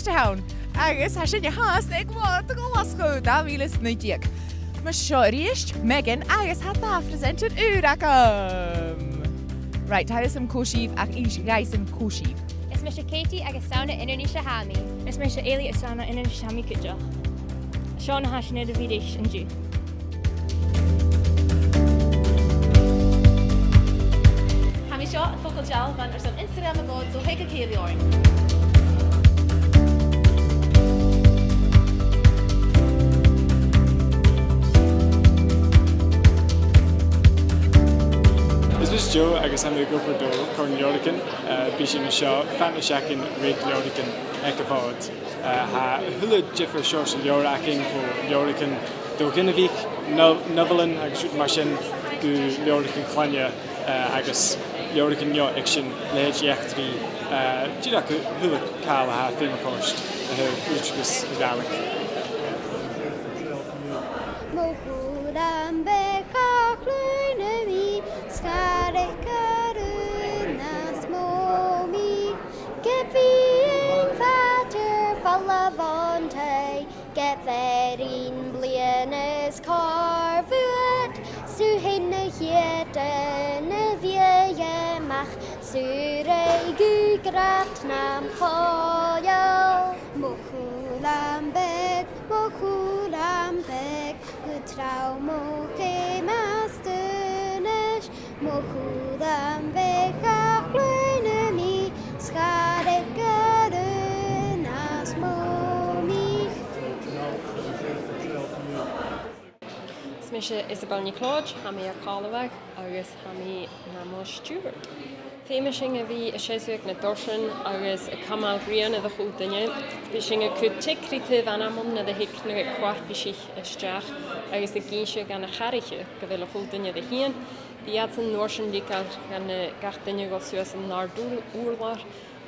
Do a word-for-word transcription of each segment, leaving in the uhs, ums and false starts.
Town. Agus tha sinne fhathast aig Mòd Ghlaschu dà mhìle 's a naoi deug. Mar seo a-rithist, Megan, agus tha dà phresenter ùr agam. Right, tha fhios agam cò sibh, ach innis dhuinn cò sibh. Is mise Katie agus 's ann à Inbhir Nis a tha mi. Is mise Eilidh, is 's ann à Inbhir Nis a tha mi cuideachd. Seo na tha sinn air a bhith ris an-diugh. Tha mi seo a' togail dealbhan airson Instagram a' Mhòid, so thig a chèilidh oirnn. Is mise Joe agus tha mi ag obair do Comhairle nan Leabhraichean. Eh, bidh sinn an seo fad na seachdain a' reic leabhraichean aig a' Mhòd. Eh, tha a h-uile diofar seòrsa leabhar againn, bho leabhraichean do dh'inbhich, no-, nobhailean agus rud mar sin, gu leabhraichean cloinne, eh, agus leabhraichean neo-fhicsean, leithid eachdraidh, eh, dìreach a h-uile càil a tha feumach ort a thaobh litreachas na Gàidhlig. Mo chùram beag a chluinneas mi, sgaradh gu rùn às mo mhìr. Ge b' e an fhàilte air falbh on taigh, ge b' e rinn bliadhna is còir bhuat, 's tu fhèin a' chiad duine a bhiodh a-mach, 's urrainn dhut grad nam chòmhradh. Mo chùram beag, mo chùram beag, gu tràth mo cheum às d' aonais, mo chùram beag a chluinneas mi, sgaradh gu rùn às mo mhìr. Is mise Isabel NicLeòid, tha mi à Càrlabhagh agus tha mi nam steward. Feumaidh sinn a bhith a' seasamh aig na dorsan agus a' cumail grian air a h-uile duine. Bidh sinn a' cur tig ri taobh ainmean nuair a thig na co-fharpaisich a-steach agus ag innse dha na cathraiche gu bheil a h-uile duine air a thighinn. Bidh iadsan an uair sin a' leigeil dha na, gach duine a dhol suas an àrd ùr-, ùrlar.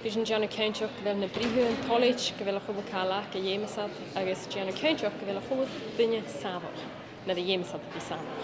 Bidh sinn a' dèanamh cinnteach gu bheil na britheamhan toilichte, gu bheil a h-uile càil aca a dh'fheumas iad, agus a' dèanamh cinnteach gu bheil a h-uile duine sàmhach nuair a dh'fheumas iad a bhith sàmhach.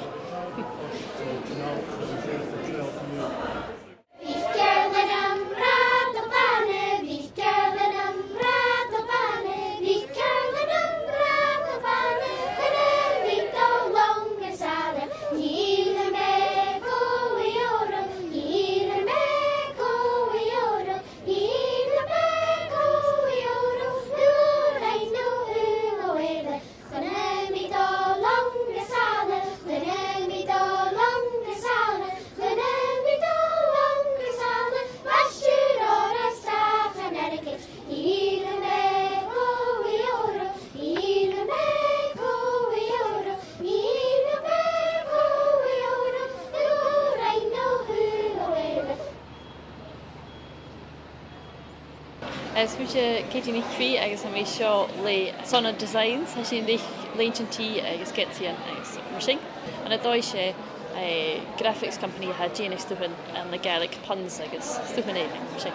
Is mise Katie NicPhì agus tha mi seo le Sona Designs. Tha sinn a' reic lèintean-t agus geatsaidhean agus mar sin. Ann an dòigh 's e, eh, graphics company a tha a' dèanamh stuthan ann an Gaelic puns agus stuthan mar sin.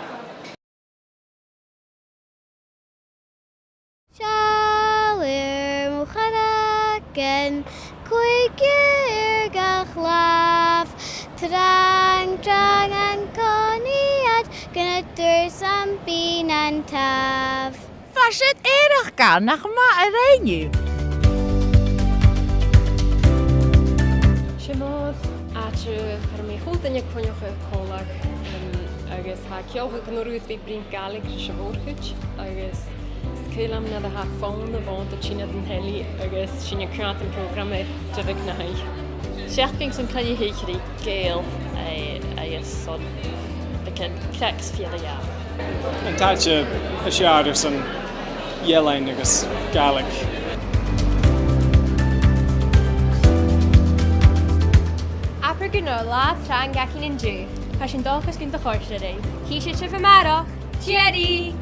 Seall air mo chorragan, còig air gach làmh, trang, trang an-còmhnaidh, gun an tuirt sam bith nan tàmh. Bha siud eireachdail, nach math a rinn thu? 'S e Mòd àite far am bi a h-uile duine a' coinneachadh còmhla, em, agus tha e ceòlmhor gun urrainn dhut a bhith a' bruidhinn Gàidhlig ris a' mhòr-chuid, agus is caomh leam nuair a tha fonn a' bhonn a' tighinn air an telly agus sinn a' coimhead air a' phrògram air taobh a-muigh. Seachdain son cruinneachadh ri Gàidheil, eh, agus son beagan craic is fìor a ghabhail. An t-àite as fheàrr airson ealain agus Gàidhlig. Abair gun robh latha trang againn an-diugh. Tha sinn an dòchas gun do chòrd e ribh. Chì sinn sibh a-màireach. Tìoraidh!